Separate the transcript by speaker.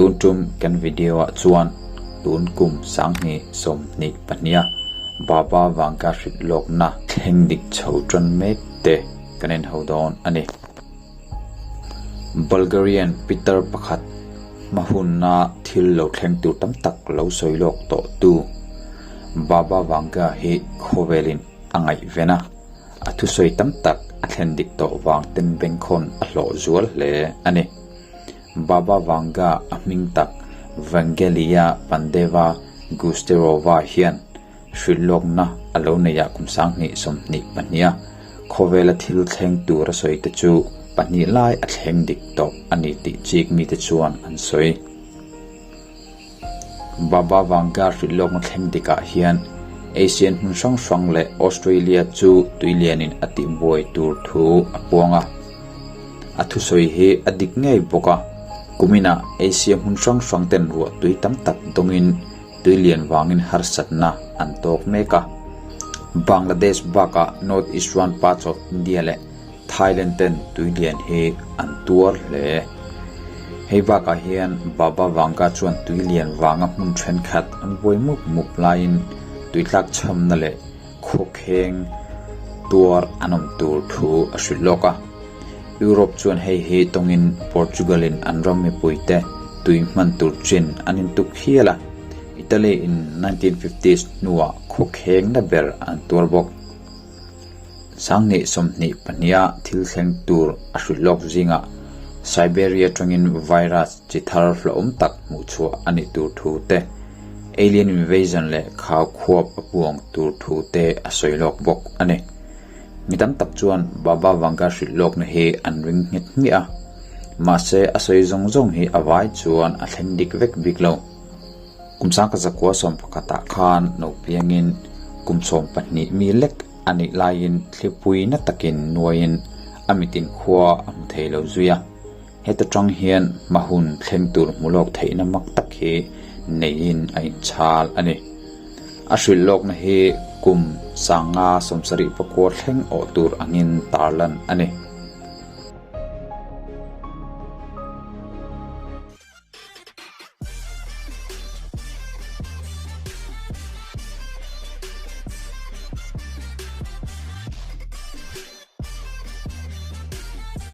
Speaker 1: Tun tum kan video ah chuan tun kum 2022 a Baba Vanga hrilh lawkna thleng dik chho tan mek te kan en ho dawn a ni. Bulgarian Peter pakhat hma hunna thil lo thleng tur tam tak lo sawi lawk tawh tu Baba Vanga hi khawvelin a ngaihven a, a thusawi tam tak a thlen dik tawh vang ten bengkhawn a hlawh zual hle a ni. Baba Vanga a hming tak Vangelia Pandeva Gusterova hian hrilhlawkna a lo neih ah kum 2022 a khawvela thil thleng tur a sawi te chu pahnih lai a thleng dik tawh a ni tih chik mite chuan an sawi. Baba Vanga hrilhlawkna thleng dikah hian Asian hmun hrang hrang leh Australia chu tuilianin a tihbuai tur thu a puang a. A thusawi hi a dik ngei bawk a, kuminah Asia hmun hrang hrang ten ruah tui tam tak dawngin tuilian vangin harsatna an tawk mek a. Bangladesh bakah North Eastern parts of India leh Thailand ten tuilian hi an tuar hle. Hei bakah hian Baba Vanga chuan tuilian vanga hmun thenkhat an buai mup mup laiin tuitlak chhamna leh khawkheng tuar an awm tur thu a hrilh lawk a. Europe chuan hei hi tawngin Portugal in an ram mipuite tui hman tur chin an intuk hial a, Italy in 1950s hnuah khawkheng na ber an tuar bawk. 2022 a thil thleng tur a hrilh lawk zingah Siberia atangin virus chi thar hlauhawm tak hmuh chhuah a nih tur thu te, alien invasion leh khau khuap a puang tur thu te a sawi lawk bawk a ni. Mi tam tak chuan Baba Vanga hrilh lawkna hi an ring nghet hmiah a, mahse a sawi zawng zawng hi a vai chuan a thleng dik vek bik lo. Kum 1911 khan naupiangin kum 12 mi lek a nih laiin thlipui na takin nuaiin a mitin khua a hmu thei lo zui a. Heta tang hian hma hun thleng tur hmu lawk theihna mak tak hi neiin a inchhal a ni. A hrilh lawkna hi kum 1974 thleng awh tur angin tarlan a ni.